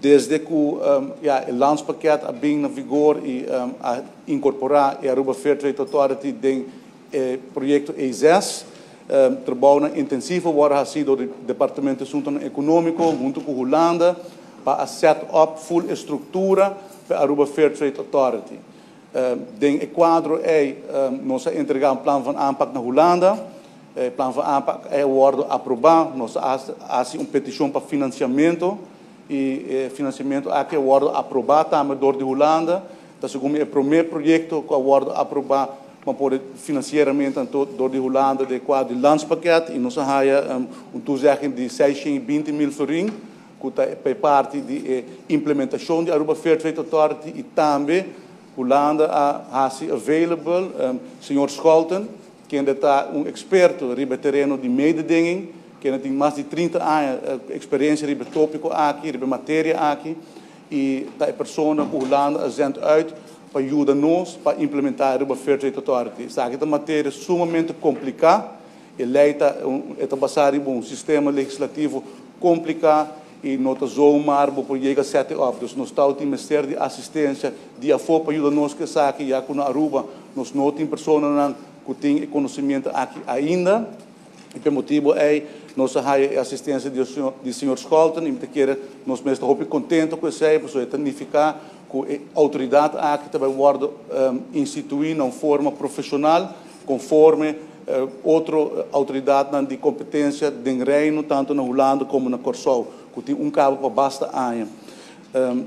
Desde ku ya, e landspakket a bin na vigor i a inkorporá e Aruba Fair Trade Authority den e proyekto E6, trabou intensivo a wòrdu hasí di Departamento di Asuntu Ekonómiko huntu ku Hulanda pa set up full struktura pa Aruba Fair Trade Authority. Den e kuadro ei, nos a entregá un plan van aanpak na Hulanda. E plan van aanpak a wòrdu aprobá, nos a hasi un petishon pa finansiamentu i e finansiamentu aki a wòrdu aprobá tambe dor di Hulanda. Anto, segun e promé proyekto ku a wòrdu aprobá pa por finansieramente dor di Hulanda den kuadro di landspakket i nos a haya un toezegging di 620 mil florin ku ta parti di implementashon di Aruba Fair Trade Authority, i tambe Hulanda a hasi available señor Scholten, ku ta un eksperto riba tereno di mededinging, ku tin mas di 30 aña eksperensia riba tópiko aki, riba materia aki, i ta e persona ku Hulanda a zend uit pa yuda nos pa implementá Aruba Fair Trade Authority. Esaki ta un materia sumamente kompliká, e lei ta basá riba un sistema legislativo kompliká i no ta zomaar bo por yega set up. Dus nos ta tin mester di asistensia di afó pa yuda nos ku esaki, ya ku na Aruba nos no tin personanan ku tin konosementu aki ainda. I pa e motibu ei nos a haya asistensia di señor Scholten i mi ke nos mes ta kontentu ku esei, pasobra e ta nifiká ku e outoridat aki tambe ta wòrdu instituí na un forma profeshonal, konforme otro outoridat di kompetensia den Reino, tantu na Hulanda komo na Kòrsou, ku tin un kaba pa basta aña.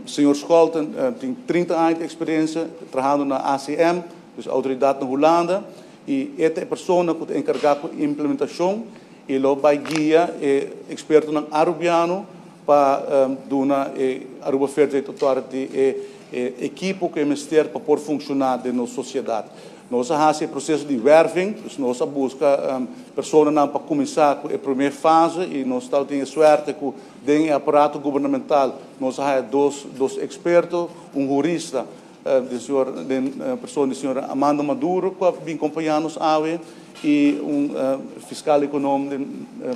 Señor Scholten tin 30 aña di eksperensia trahando na ACM, dus outoridat na Hulanda, i e ta e persona ku ta enkargá ku implementashon i lo bai guia e ekspertonan arubiano pa duna e Aruba Fair Trade Authority e ekipo ku mester pa por funshoná den nos sosiedat. Nos a hasi e proseso di werving, dus nos a buska personanan pa kuminsá ku e promé fase i nos tin suerte ku den aparato gubernamental nos a dos eksperto, un hurista di señor di persona di señora Amanda Maduro, ku a bin kompañá nos awe, i un fiskal econoom di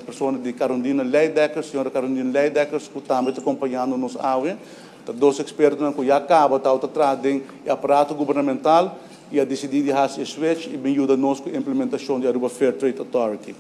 persona di Carolina Leidekker, señora Carolina Leidekker, ku tambe ta kompañando nos awe. Dos eksperto ku ya kaba ta traha den aparato gubernamental i a disidí di hasi switch i bin yuda nos ku implementashon di Aruba Fair Trade Authority.